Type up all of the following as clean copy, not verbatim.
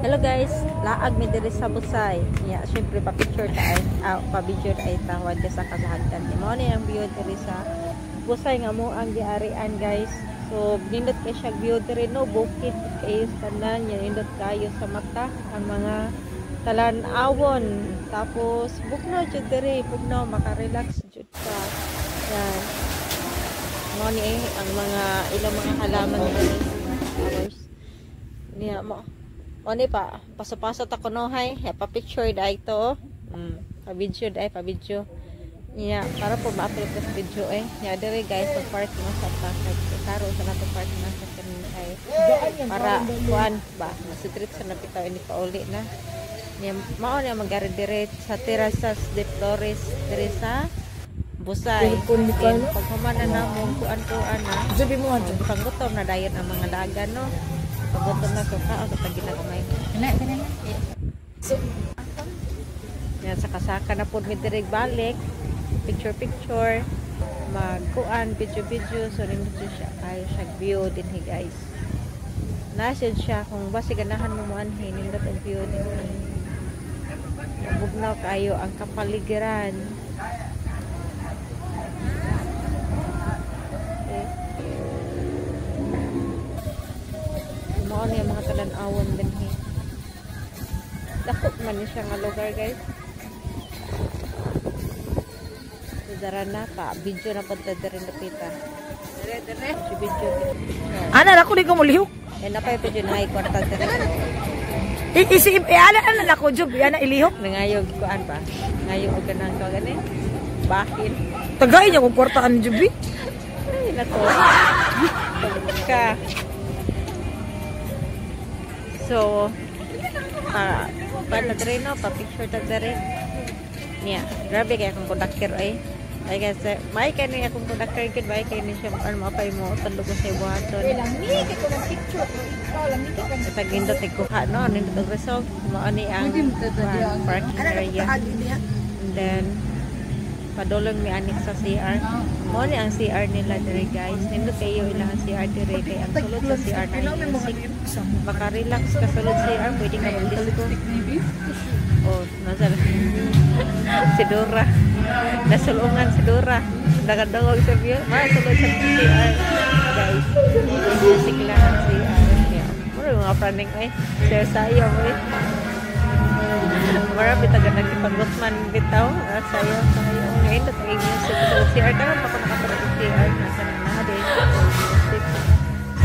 Hello guys, laag mi diri sa Busay. Ya, syempre pa picture ta ay, pa video ta ay tawad ka sa kasahagdan. Mao ni ang view diri sa Busay nga mo ang giarian, guys. So nindot kay siya view diri, no, bukid kayo sa tanan, ya nindot kayo sa mata ang mga talan-awon. Tapos bugnaw jud diri, bugnaw, maka-relax jud ka. Yan. Mao ni eh, ang mga ilang mga halaman diri, flowers. Niya mo o ni pa, paso-paso ta kuno hay, pa picture dai to. Pa video dai, pa video. Niya, para po ma-upload sa video eh. Niya diri guys, sa park na sa ta kay karon sa nato park na sa kanin ay para kuan ba, masitrip sa napitaw ini pauli na. Niya mao niya magari dire sa Terrazas de Flores diri sa Busay. Pag human na namo kuan-kuan na. Sabi mo nga. Panggutom na dayon ang mga dagan, no. Pagutom na so ka o sa ginagmay. So, yan, sa kasaka na po mi diri balik. Picture picture, magkuan video video, so nindot siya kayo siya view din hi guys. Nasa siya kung basi ganahan mo moanhi, nindot ang view din hi. Bugnaw kayo ang kapaligiran. Okay. Mao ni ang mga talan-awon dinhi. Dako man ni siya nga lugar guys. So, dara na pa video na pud ta diri napita. Dire dire video. Ana ra ko di ko mulihok. Eh napay pa jud hay kwarta diri. Isi ana ana ko jub, ana ilihok. Nangayog kuan ba? Ngayog og ganang ka gani. Bahin. Tagay niya kung kwarta ani jub. Ay nako. Ka. So, pa pa diri no, pa picture ta diri. Niya, grabe kay akong kondakter ay. Ay kasi may kani akong kondakter gid bay kay ni siya ano mapay mo tandog sa buhaton. Lami kay ko ng picture ikaw lami kay ko. Sa gindot ni kuha no, nindot og result mao ni ang parking area. And then padulong mi anik sa CR. Mao ni ang CR nila diri guys. Nindot kayo ilang CR diri kay ang sulod sa CR na music. Maka-relax ka sulod CR, pwede ka mag-disco. Oh, nasa si Dora. Nasulungan si Dora. Nakadungog sa view. Masulod sa CR guys. Music lang ang CR. Yeah. Mura mga praning eh. Sayo eh. Mara bitaw nagkipagutman bitaw. Sayo sayo. Ngayon ito tayo music sa CR. Karon pa ko nakatulog sa CR. Nasa na na din. Music.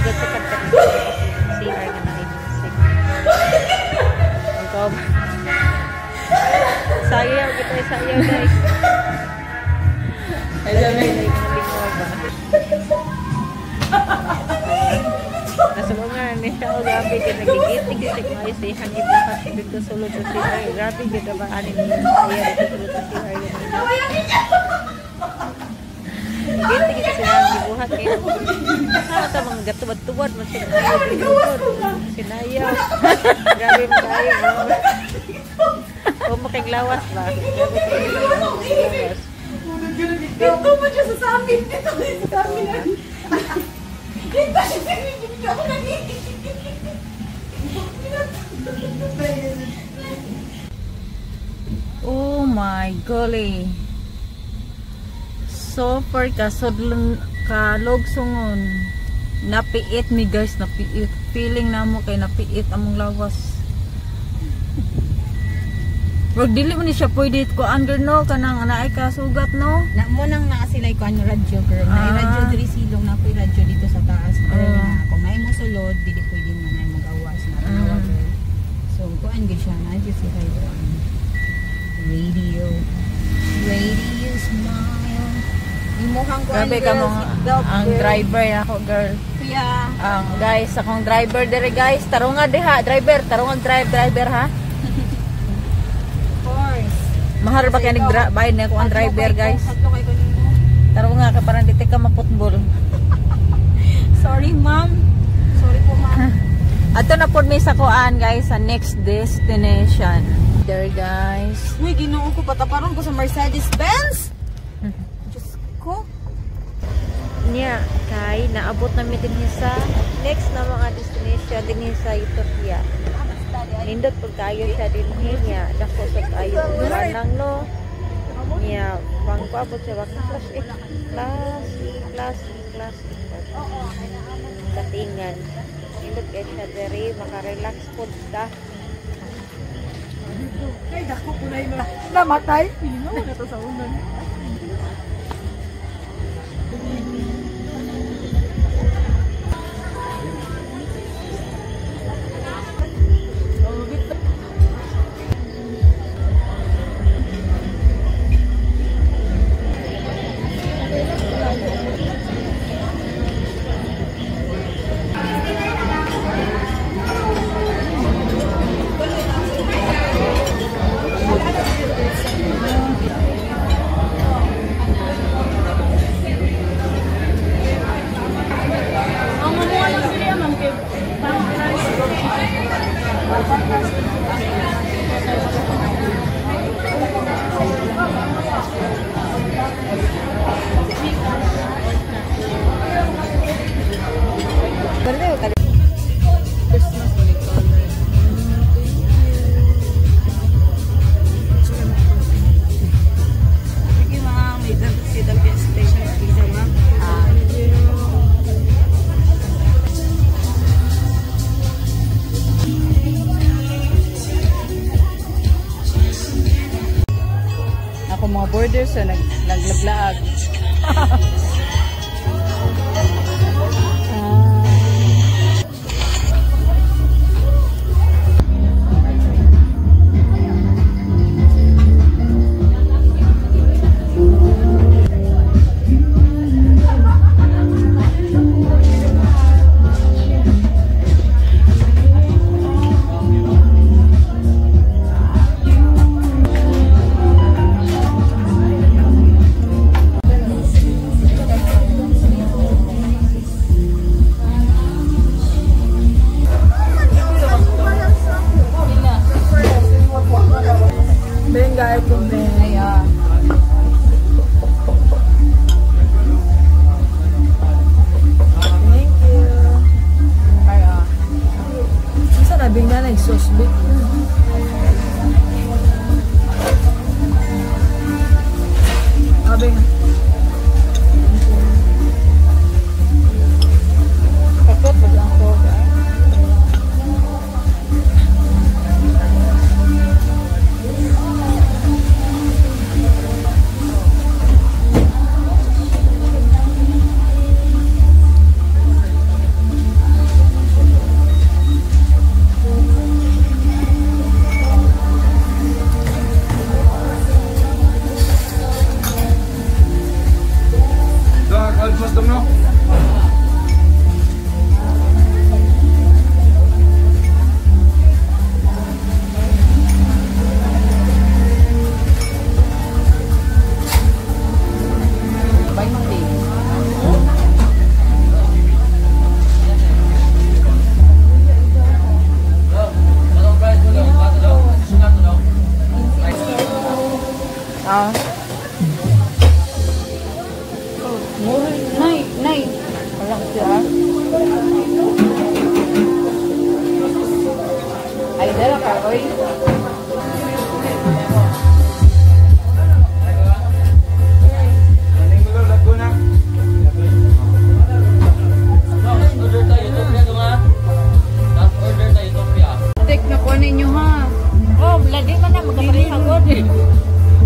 Sugod sa kanta CR na na music. Ang kawab. Sayaw kita, sayaw guys. Ay, lingaw ba? Nasulungan ni siya. Oh, grabe ka nagigitig siya kung ay siya gibuhat dito sulod sa CR. Grabe ka ba ani niya saya dito sulod sa CR. Gitig siya siya gibuhat kay. Sa ta mga gatubad-tubad man siya. Sinayaw. Grabe man kayo. O makiglawas ba? Grabe kayo. Dito mo siya sa amin. Dito sa amin. Dito siya sa amin. Dito ako nagiging. Oh my golly. Super kasudlon kalogsungon. Napiit mi guys, napiit. Feeling namo kay napiit among lawas. Wag dili man ni siya pwede ko under no kanang naay ka sugat no. Na mo nang naa sila ko ano radyo girl. Na radyo diri silong na po'y radyo dito sa taas girl na kung naay mo sulod dili pwede na naay mo gawas na tanawa girl. So kuan gyud siya na gyud sila kuan. Radio. Radio smile. Imuhang kuan. Grabe ka mo ang driver ako girl. Kuya. Ang guys, akong driver diri guys, tarunga diha driver, tarunga driver ha. Mahal ba kaya nag-bayad na ako ang driver guys? Tarunga ka parang dito ka maputbol. Sorry ma'am. Sorry po ma'am. Ato na po may sa kuan guys sa next destination. There guys. Uy, Ginoo ko pataparon ko sa Mercedes Benz. Diyos ko. Niya kay naabot na mi dinhi sa next na mga destination dinhi sa Utopia. Nindot pag kayo siya dinhi niya. Dako sa kayo lanang no. Niya pangkuha po siya baka classic classic classic classic. Katingan. Nindot kay siya diri maka-relax pod ta. Ay dako kulay na. Namatay. Pino na to sa unan. Ako mga border sa naglaglaag. Nay, nay. Walang siya. Ay, dala ka, oy. Tek na ko ninyo ha. Oh, lagi man na magkaparehagod.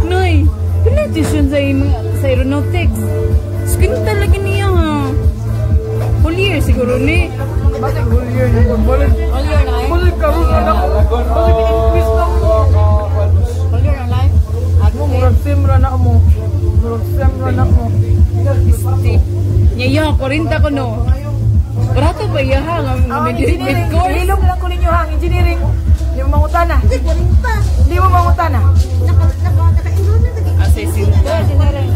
Nay, pinatition sa aeronautics. Skin talaga niya ha. Whole year siguro ni. Bakit whole year na? Whole year na eh. Balik ka rin na ako. Balik increase na ako. Whole year na life. Murag simra na mo. Murag simra na mo. Nyaya, 40 ko no. Barato ba iya ha? Nga may Engineering. course. Hilom lang ko ninyo ha. Engineering. Hindi mo mangutana. Hindi, 40. Hindi mo mangutana. Naka-enroll na. Assessing. Engineering.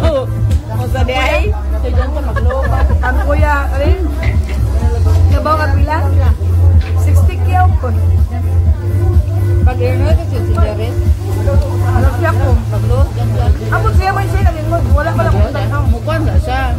Oh, sa di ay? Ang kuya, alin? Kabaw ka pila? 60 kyaw ko. Pag aeronautics, engineering. Ano siya ko? Paglo, Amot siya man siya naging mo. Wala pa lang kung tanaw. Mukuan na siya.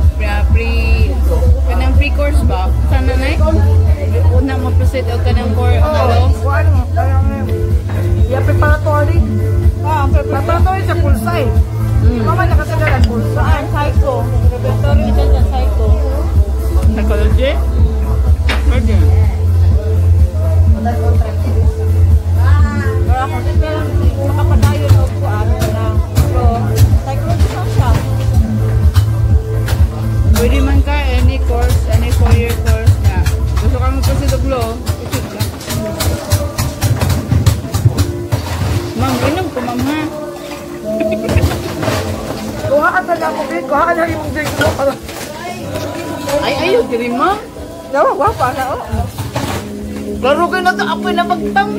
Pwede man ka any course, any 4-year course na. Gusto ka magpasiduglo, proceed ka. Ma'am, inom ko ma'am ha. Kuha ka na mo, babe. Kuha ka na imong drink mo. Ay, ayaw, diri ma'am. Nawa, wapa na, oh. Laro kayo na to, apoy na magtang.